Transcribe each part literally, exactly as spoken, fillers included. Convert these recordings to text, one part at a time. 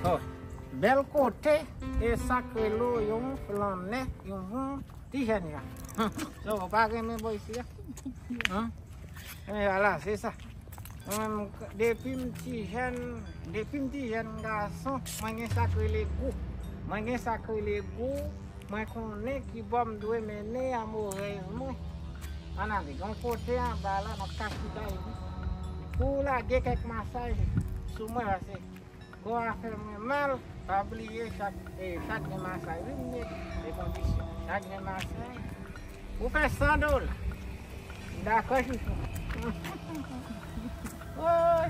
Oh, bèl kote, e sa k rele yon flannè, yon bon ti jèn jan. So, ou pa renmen bò isi a? Hein? E ala, se sa. Mwen menm, depi m ti jèn, depi m ti jèn gason, mwen gen sa k rele gou. Mwen gen sa k rele gou, mwen konnen ki bò m dwe mennen amorèz mwen. Ann ale, gen yon kote anba la, n ap ka chita epi pou w lage kèk masaj sou mwen, paske kò a fè mwen mal, pa bliye chak, e, chak gen masaj, wi, m ye, e kondisyon. Chak gen masaj, ou fè san dola. M dakò, chouchou. Woy.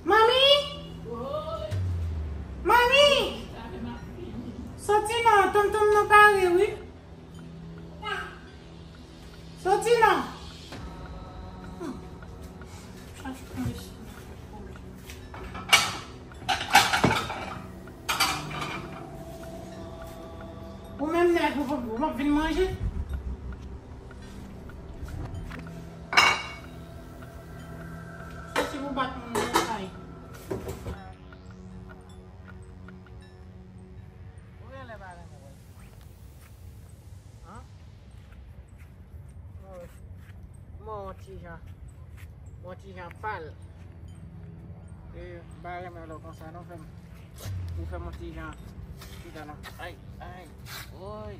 Manmi! Manmi! Soti non, tonton m nan pare, wi. Soti non. Hmm. Ou menm nèg, ou, ou, ou p ap vin manje? Soti pou bat moun nan kay. Ou genlè pa renmen wè. Hein? Mwen, mwen yon ti jan, yon ti jan pal. E, m pa renmen lè w konsa non, fè m, ou fè m yon ti jan, chita non. Ay, ay, woy.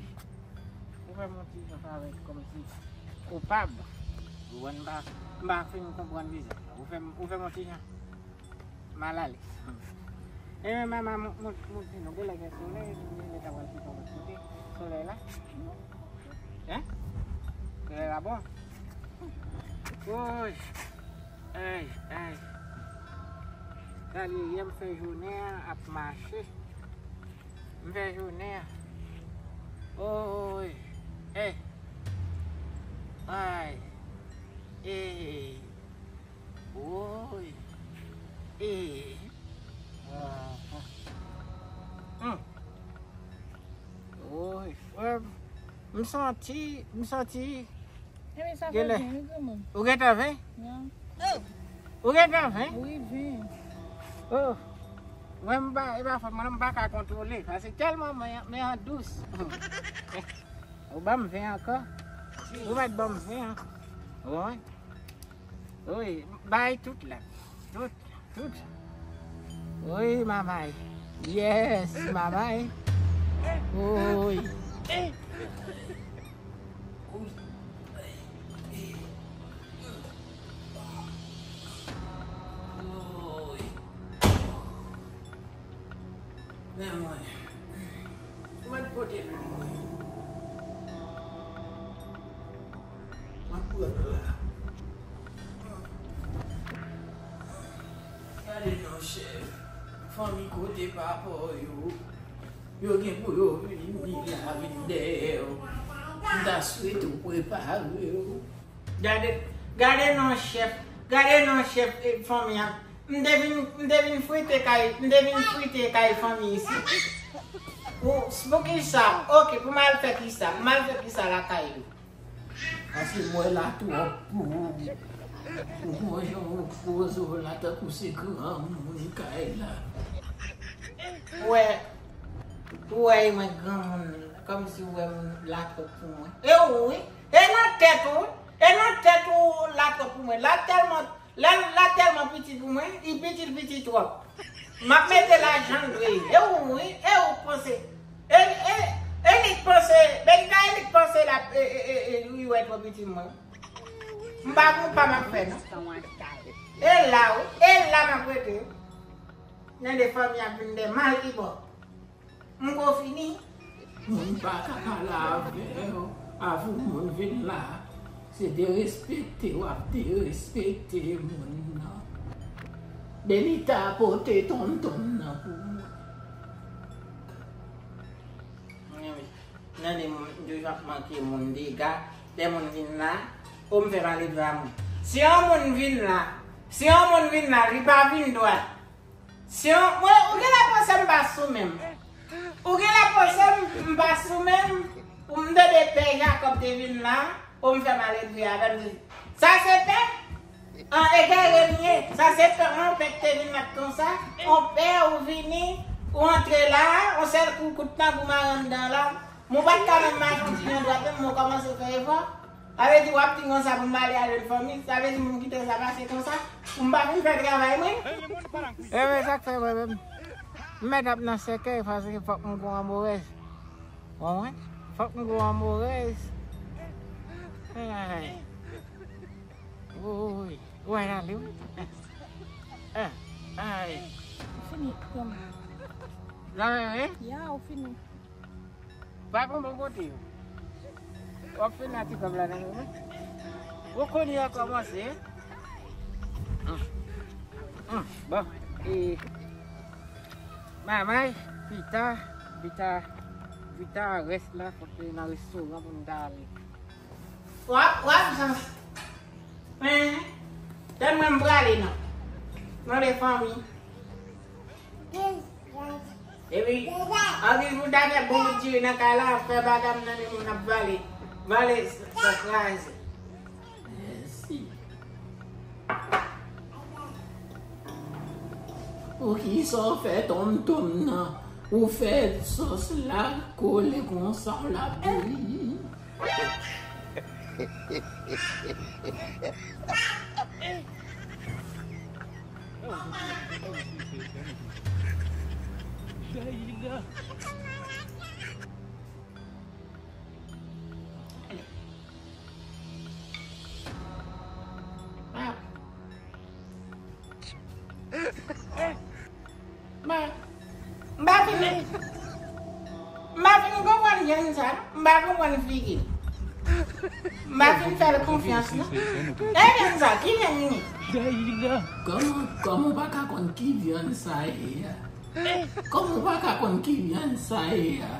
Ou fè m yon ti jan parèt kòmsi koupab. Ou wè m pa, m pa fin konprann vizaj la. Ou fè m, ou fè m yon ti jan malalèz. E men, mama, mou-, mou-, moute non, genlè gen solèy, genlè ta pral chita lòt kote. Solèy la? Hein? Solèy la bon? Woy! Ay, ay. Gade, yè m fè jounen an ap mache. M fè jounen an. Woy! Ey! Ay! Ey! Woy! Ey! Ah, ah. Hmm. Woy, frè m. M santi, m santi Ebyen, sa fè genlè byen, wi, granmoun. Ou gentan ven? Ya. Ou gentan ven? Wi, ven. Oh. Mwen, m pa, e pa fòt mwen, m pa ka kontwole. Paske tèlman men, men an dous. Ou ban m ven ankò? Ou mèt ban m ven an. Wi. Wi, bay tout la. Tout. Tout. Wi, manmay. Yes, manmay. Wi. Men mwen. Ou mèt pote men mwen. M ap pran la. Gade non, chèf. Fanmi kote papa w yo, yo gen pou yo vini la, vin dèyè w. M ta swete w prepare w. Gade, gade non, chèf. Gade non, chèf, e, fanmi an. M te vin, m te vin frite kay, m te vin frite kay fanmi isit. Pou, pou kisa? Oke, pou m al fè kisa? M al fè kisa lakay yo? Paske m wè la twòp pou ou. Ou gon jan ou poze w la tankou se granmoun kay la. Ou wè, ou wè e mwen granmoun, kòmsi ou wè m la twòp pou mwen. E ou wi, e nan tèt ou, e nan tèt ou la twòp pou mwen. La tèlman Lè l la tèlman piti pou mwen, li piti, l piti twòp. M ap mete l a jan l dwe ye. E ou wi, e ou k panse. E, e, e li k panse, Benita, e li k panse l ap, e, e, e, e, li wè twò piti mwen. M pa gon pa m ap fè, non. E la, wi, e la m ap rete, wi. Nan de fanmi ap vin de mal ki bò. M ko fini. Moun pa ka pale avè w, avan moun vin la. Se derespekte w ap derespekte moun nan. Benita pote tonton nan pou mwen. Wi, wi. Nan de moun, yo ap manke moun dega. Lè moun vin la, o m fè pale dwa moun. Si yon moun vin la, si yon moun vin la, li pa vin dwat. Si yon, mwen, ou genlè panse m pa sou menm. Ou genlè panse m, m pa sou menm. Ou m tande Pè Jakòb te vin la. O m fè maledve avè l, m di, sa se pè? An egare m ye. Sa se pè, on pè k te vin ap konsa. On pè ou vini, ou antre la, on sèl kou kout tanbou marenn dan la. Mwen pa t ka menm mache on ti jan dwat menm, mwen kòmanse fè efò. Sa vle di w ap di konsa pou m ale a lòt fanmi, sa vle di m kite sa pase konsa, pou m pa vin fè travay mwen. Ebyen sa k fè mwen menm, m mèt ap nan sèkèy paske fòk m gon anmorèz. Bon, wi. Fòk m gon anmorèz. Ay. Woy. Ou wè l ale, wi. Ah, ay. Ou fini, pran m. Zòrèy, wi? Ya, ou fini. Pa gon bon kote yo. W ap fini a ti kòb la nan men mwen. Ou konn yo kòmanse. Hum. Hum. Bon. E, mamay, pita, pita, pita rès la, fòk te nan restoran pou n ta ale. W ap, w ap jan. Men, tèlman m prale nan. Nan le fanmi. Epi, anvi pou ta fè bon diri nan kay la, fè bagay m nan men moun ap vale. Vale sa kraze. Mèsi. Poukisa w fè tonmtonm nan? Ou fè sòs la kole konsa w la bouyi. M pa, m pa fin, m pa fin konprann jèn sa, m pa konprann figi l. M pa fin fè l konfyans, non. E jèn sa, ki jèn li ye? Kòman, kòman w pa ka konn ki vyann sa ye a? Kòman w pa ka konn ki vyann sa ye a?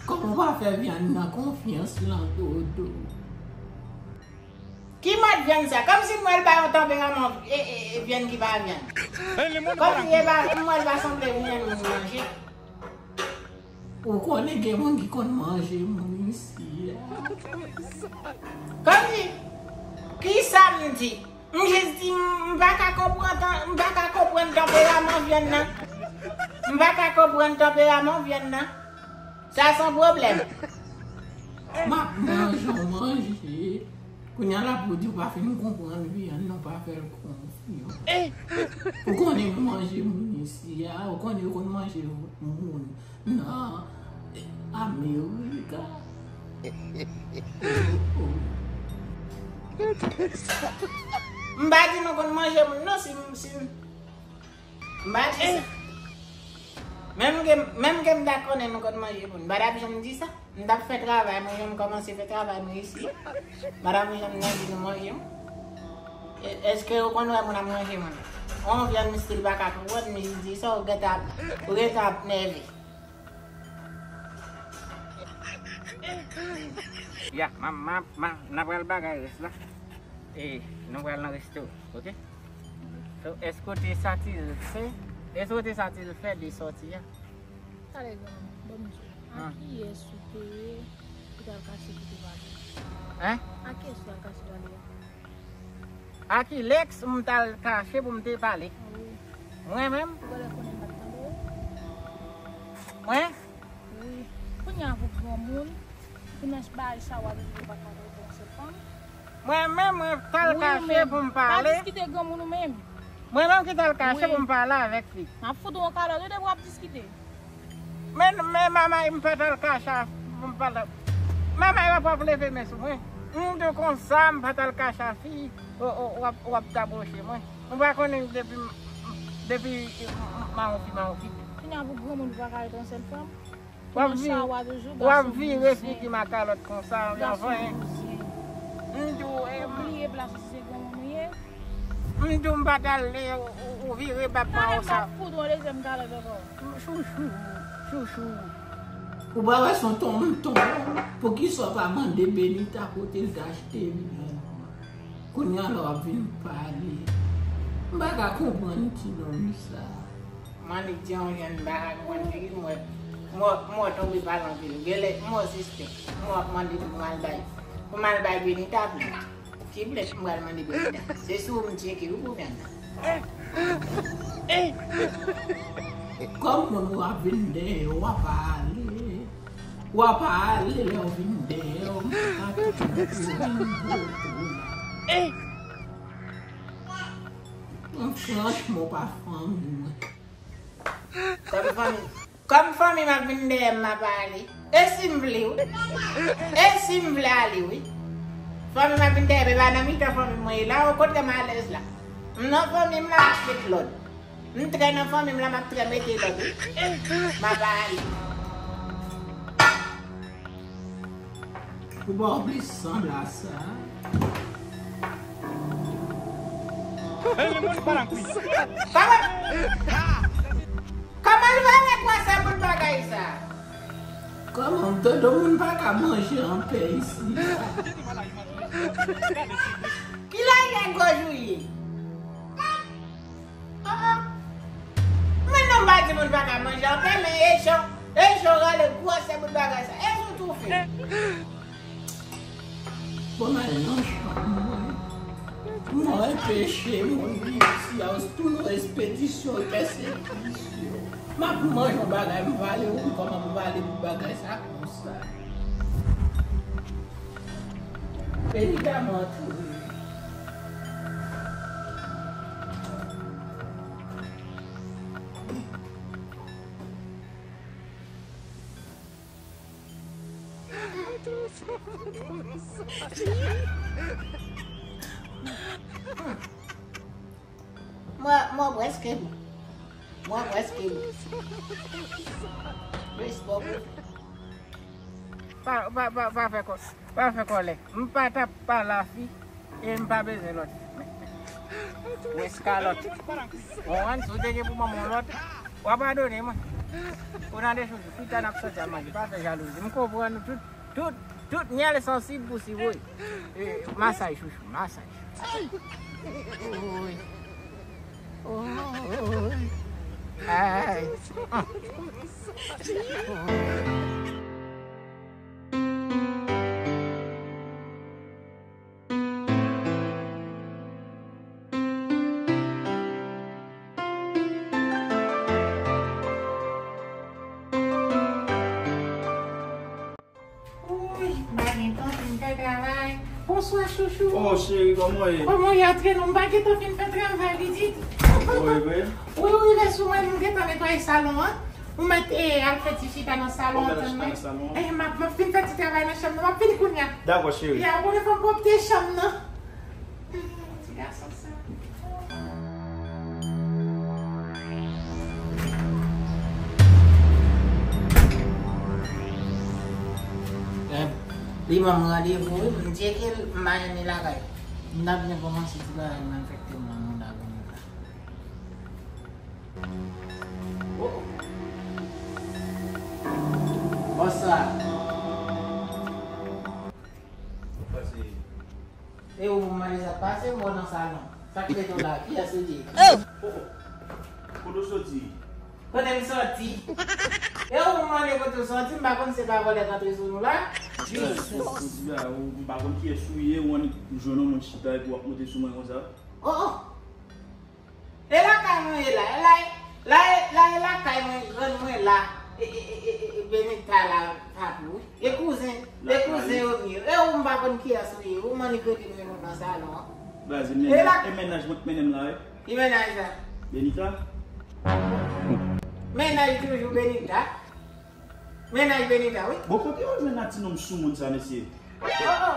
Kòman w pa fè vyann nan konfyans lan, Dodo? Ki mòd vyann sa? Kòmsi m wè l pa yon tanperaman, e, e, e, vyann ki pa vyann. Kòmsi e pa, m wè l pa sanble vyann moun manje. Ou konnen gen moun ki konn manje moun isi a. Kòmsi, kisa m di? M jis di, m pa ka konprann tan-, m pa ka konprann tanperaman vyann nan. M pa ka konprann tanperaman vyann nan. Sa se yon pwoblèm. M ap manje, w manje. Kounye a la pou di w pa fin konprann vyann nan, pa fè l konfyans. Ou konnen nou manje moun isi a, ou konnen yo konn manje moun nan Amerika. M pa di nou konn manje moun non, si, si, m pa di sa. Menm ke, menm ke m ta konnen nou konn manje moun, m pa t ap janm di sa. M t ap fè travay mwen, jan m kòmanse fè travay mwen isi. M pa t ap janm nan di nou manje moun. E, èske ou konn wè moun ap manje moun? On vyann misye li pa ka konprann, li di sa, ou gentan ap, ou gentan ap nève. Ya, ma, ma, ma, n a pral bagay rès la. E, nou pral nan resto, oke? So, èske w te satisfè? Èske w te satisfè de sòti a? Talè granmoun, ban m di w. A kiyès ou te ye pou t al kache pou te pale? Hein? A kiyès ou t al kache pale a? A kilès m t al kache pou m te pale? A wi. Mwen menm? Ou genlè konnen m pa t tande w. Mwen? Wi. Kounye a avèk granmoun, pou nan bay chawa toujou pa ka rete yon sèl fanm. Mwen menm, mwen t al kache pou m pale. Pa diskite granmoun ou menm. Mwen menm ki t al kache pou m pale avèk li. M ap fout ou yon kalòt wi depi w ap diskite. Men, men manman, m pa t al kache a, m pa t al. Manman, w ap, w ap leve men sou mwen. M di w konsa, m pa t al kache a fi, w, w, w ap, w ap tabwoche mwen. Ou pa konnen depi, depi m, m, m a yon fi, m a yon fi. Kounye a pou granmoun pa ka rete yon sèl fanm. W ap vire, w ap vire figi m a kalòt konsa, yon vanyen. M di w, e, m bliye plas ou si se granmoun ou ye. M di w m pa t al, ou, ou, ou vire bab pa w sa. Fout yon dezyèm kalòt ankò. Chouchou, chouchou. Ou pa wè se yon tonton. Poukisa w pa mande Benita kote l te achte vyann? Kounye a la w ap vin pale. M pa ka konprann ti nonm sa. Mande di yon jèn bagay, mwen di, mwen, mwen, mwen tonbe pale anpil. Genlè, mwen sispèk. Mwen ap mande pou mwen al bay. Pou m al bay Benita pou mwen. Ki plent m pral mande Benita? Se sou ou m tcheke wi pou vyann nan. Kòm moun w ap vin dèyè, w ap ale. W ap ale lè w vin dèyè, w ap ale. Mwen franchman pa fanmi mwen. Kòm fanmi, kòm fanmi m ap vin dèyè m, m ap ale. E si m vle wi. E si m vle ale wi. Fanmi m ap vin dèyè m, e pa nan mitan fanmi mwen ye la, okontrè m alèz la. M nan fanmi m la, m ap met lòd. M trè nan fanmi m la, m ap trè mete lòd wi. M ap ale. Ou ba w plis sanble a sa. Kòman, kòman l vale kwa sa bout bagay sa? Kòman m tande moun pa ka manje anpè isi? Ki lagè gòj ou ye? Ah, ah. Men non, m pa di moun pa ka manje anpè, men e jan, e jan w rale gwosè bout bagay sa. E sou toufe. Bon, m al nan chanm mwen. M wè peche moun vin isi a, tou nou espedisyon, pèsekisyon. M ap manje yon bagay, m vale, ou kòman m vale bout bagay sa konsa. Benita m antre. Mwen, mwen prèske bon. Mwen prèske bon. Respè pou. Pa, pa, pa, pa fè kò, pa fè kòlè. M pa t ap pale a fi e m pa bezwen lòt. Ou eskalòt. Ou konprann? Si w te gen pou ban mwen yon lòt, w a padone mwen. Ou tande chouchou, pita n ap sòti al manje, pa fè jalouzi. M konprann nou tout, tout, tout nyèl sansib pou siwoy. E, masaj chouchou, masaj. Woy. Woy. Ay. Woy, m pa gen tan fin fè travay. Bonswa, chouchou. Oh, cheri, kòman w ye? Kòman w ye? Antre non, m pa gen tan fin fè travay li ditou. Ou rive? Wi, ou rive sou mwen, m gentan netwaye salon an. Ou mèt, eh, al fè ti chita nan salon an, tann mwen. Eh, m ap, m ap fin fè ti travay nan chanm nan, m ap vini kounye a. Dakò, cheri. Ya, ou konnen fò m pwòpte chanm nan. Ti gason sa. Eh, li ban m randevou, wi, m tcheke l, m pa jwenn li lakay. M t ap byen kòmanse ti bagay m nan enfekte m nan mouda kounye a. Bonswa. E ou pou mande sa k pase, m wè w nan salon. Sa k mete w la? Kiyès ou ye? Oh, oh. Kote w soti? Kote m soti? E ou pou mande kote w soti, m pa konn se pa vòlè k antre sou nou la. Jezi. Ou di la, ou, m pa konn kiyès ou ye, ou annik jwenn yon moun chita epi w ap monte sou mwen konsa. Oh, oh. E lakay mwen ye la, e la, la, la, e lakay mwen, grann mwen la, e, e, e, e, e, e Benita la, papi, wi. E kouzen, e kouzen yo vini. E ou m pa konn kiyès ou ye, ou manipile mwen nan salon an. Baz, e mennaj, e mennaj mwen k mennen m la, wi. Ki mennaj la? Benita. Mennaj toujou Benita. Mennaj Benita, wi. Bon, kote yo jwenn a ti nonm sou moun sa, mesye? Oh, oh.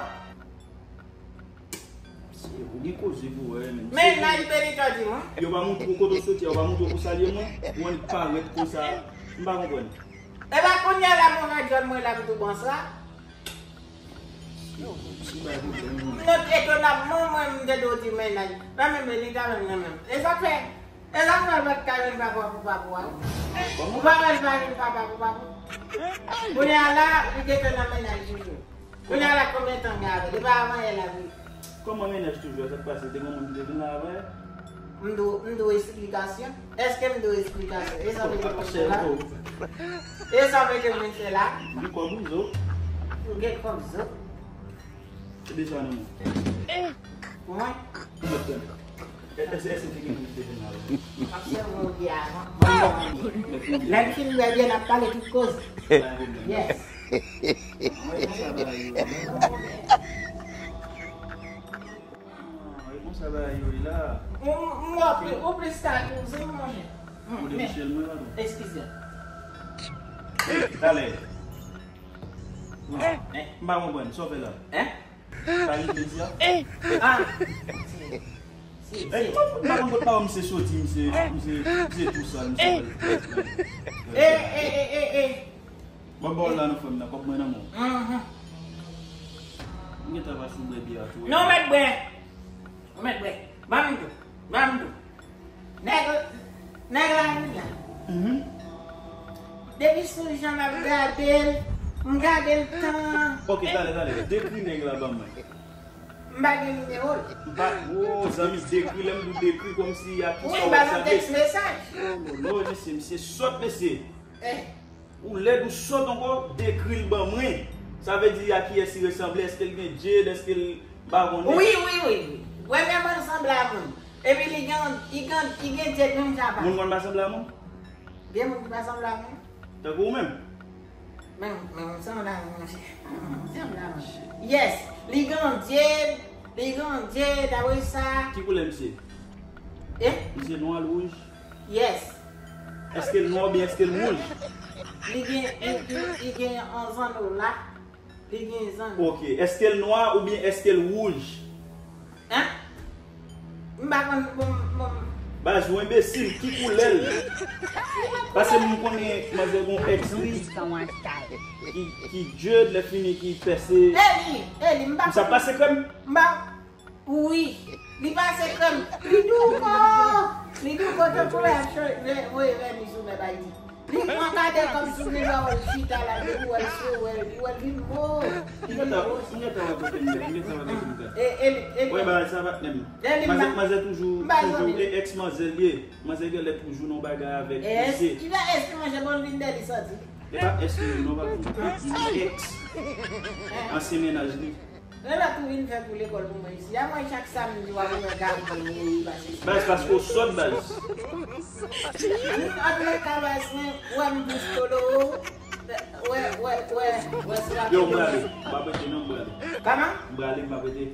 Mesye, ou gen koze pou wè, men. Mennaj Benita di mwen. Yo pa montre w kote w soti a, yo pa montre w pou salye mwen. Ou annik parèt konsa. M pa konprann. E pa kounye a la, mwen radjòl mwen la pou tou bonswa. Mesye, bay pwoblèm, non. Not etonamman, mwen, m te dwe di mennaj. Pa menm Benita, menm nan menm. E sa fè. E sa fè l pa t ka jwenn papa pou papa w. Ou pa wè l pa jwenn papa pou papa w. Kounye a la, li gentan nan mennaj toujou. Kounye a la, konbyen tan m gen avè l? Li pa avan yè la, wi. Kòman mennaj toujou? Sa k pase? Te gen moun ki te vin la avan yè? M dwe, m dwe esplikasyon? Èske m dwe esplikasyon? E sa w mete m vin fè la? E sa w mete m vin fè la? M gen kòb wi, zo. M gen kòb zo. Se de sa nan men. Pou mwen? Pou mwen, tande. Èske, èske te gen moun ki te vin la? M ap sèvi w byen avan. Lè n fin bwè byen, n ap pale tout koze. Yes. Mwen konsa bagay yo. Ah, e konsa bagay yo ye la. M, m wè pli, ou plis ta koze, monchè. Ou de Michel, mwen, la, non? Eskize. Talè. M pa konprann, sa w fè la? Hein? Sa li vle di a? Ah! Si, si, si. M pa konn kot pawòl misye soti, misye, misye, misye tou sal, misye. Eh, eh, eh, eh, eh. Bon, bon, la, nou fè m nan, kòb mwen nan men w. Mhm. M gentan va sou bwè biyè a tou. Non, mèt bwè. Ou mèt bwè. Ban m tou. Ban m tou. Nèg, nèg la vin la. Mhm. Depi sou jan m ap gade l, m gade l tan. Ok, talè, talè. Dekri nèg la ban mwen. M pa gen nimewo l. M pa, oh, zanmi, dekri, lè m di w dekri, kòmsi y a ki... Wi, sa w ba ap non, tèks mesaj. Oh, non, non, mesye, misye sòt, mesye. Eh. Ou lèd, ou sòt ankò, dekri l ban mwen. Sa vle di a kiyès li resanble? Èske l gen dread? Èske l, m pa konnen. Wi, wi, wi, wi. Premyèman, l sanble a moun. Epi li gen, li gen, li gen dread menm jan pa. Moun konn pa sanble a moun? Gen moun ki pa sanble a moun. Tankou ou menm? Men, men, moun sanble a moun, monchè. Moun sanble a moun. Yes, li gen dread, li gen dread, apre sa. Ki koulè misye? Eh? Misye nwa l wouj? Yes. Èske l nwa oubyen èske l wouj? Li gen, li, li, li gen yon zanno la. Li gen zanno. Ok. Èske l nwa oubyen èske l wouj? Hein? M pa konn, bon, bon. Baz, ou enbesil, ki koulè l? Paske m konnen manzè gon èks li ki, ki dread, lè fini ki pèse. E li, e li, m pa konn. Sa pase krèm? M pa Wi, li pase krèm. Li douko. Li douko tankou lè y ap cho-, lè, voye vèni sou mèb Ayiti. Li pran kadè kòm sou mèb la, wè l chita la, depi wè l sou, wè l, wè l vin mo. Li vin mo. M gentan wè kote m ye, m gentan wè kote m ye. E, e, e, wè bagay sa, patnè m. Manzè, manzè toujou, toujou, e èks manzè l ye. Manzè genlè toujou nan bagay avèk misye. Èske, èske manzè bon vin dèyè li sòti? E pa èske non, pa èks. Ansyen mennaj li. Lè lòt ou vin fè kou lekòl pou mwen isi a, mwen chak samdi w ap wè gade mwen, wi, pase. Baz, paske w sòt, baz. Antre ka baz, mwen, wè m plis kolore w, wè, wè, wè, wè, si w ap... Yo, m prale, m pa prete non, m prale. Kòman? M prale, m pa prete.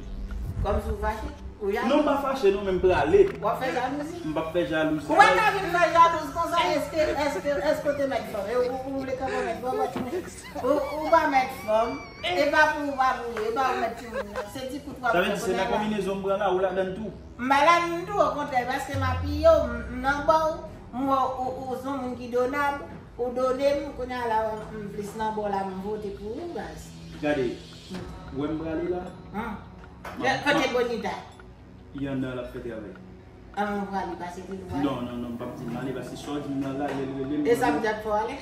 Kòmsi w fache? Ou jalou? Non, m pa fache non, men m prale. W ap fè jalouzi? M p ap fè jalouzi. Ou pa ka vin fè jalouzi konsa, èske, èske, èske w te mèt fanm? E ou, ou vle kanpe mèt fanm? Ou, ou pa mèt fanm, e pa pou ou pa pou ou, e pa ou mèt timoun nan. Se ti kout w ap fè kounye a la. Sa vle di se nan konbinezon m pran la, ou ladann tou? M pa ladann tou, okontrè, paske m apiye w, m, m nan bò w, m wè w, ou, ou se yon moun ki donab, ou done m, kounye a la, m plis nan bò w la, m vote pou ou, baz. Gade, ou wè m prale la? Kote Bonita? Yana l ap fè travay. An, ou prale pase pi lwen. Non, non, non, m p ap di m ale, paske sa w di m nan la, lè l rele m. E sa m di ak fò ale?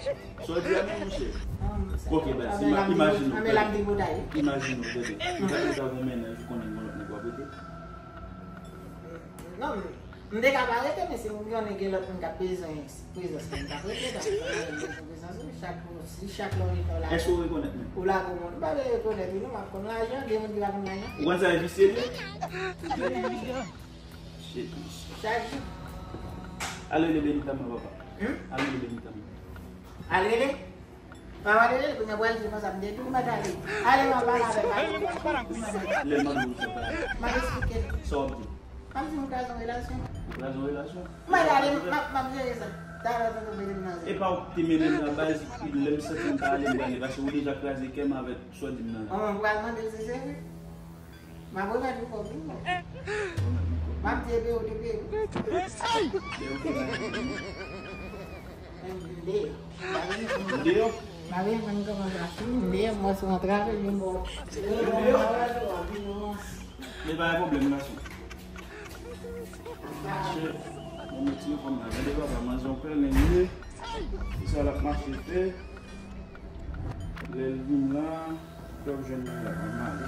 Sa w di a non, monchè. Ok, baz, imajine w, tande. Imajine w, tande. Ou ta, ou ta gon mennaj, ou konnen gon lòt nèg w ap rete? Non, m te ka pa rete, men si m konnen gen lòt moun k ap bezwen prezans mwen, m t ap rete, paske mwen bezwen prezans ou, chak, si chak lè w rete w la. Èske w rekonèt mwen? Ou la gon moun, m pa vle rekonèt ou non, m ap konn lajan, gen moun ki pa konn lajan. Ou konn sa e visye li? Shit. Chak jou. Al rele Benita mwen, papa. Hmm? Al rele Benita mwen. Al rele? Papa rele, kounye a pral di konsa, m te di w mèt ale. Ale, m ap pale avè l, ale. Lè m ap di w sa, pale. M ap eksplike l. Sa w ap di? M ap di m kraze yon relasyon. Ou kraze yon relasyon? M ale, ale, m ap, m ap jere sa. Talè w te tonbe nan zè. E pa w ki te mennen m nan baz, lè m santi m pa ale, m prale. Paske ou deja kraze kè m avèk sa w di m nan la. Bon, m pral mande l si se vre. M ap remèt ou kòb ou non. M ap di epe ou te peye. M deyò. M deyò. M pa vin konn kòman sa fini. M deyò, mwen sou antrave, vin bò. Men pa gen pwoblèm, gason. Mache, mwen mete yo kòm nan. Gade papa, manzè yon pèlen li ye. Ki sa l ap mache fè? Lè l vin la, w ap jwenn li la, mwen ale.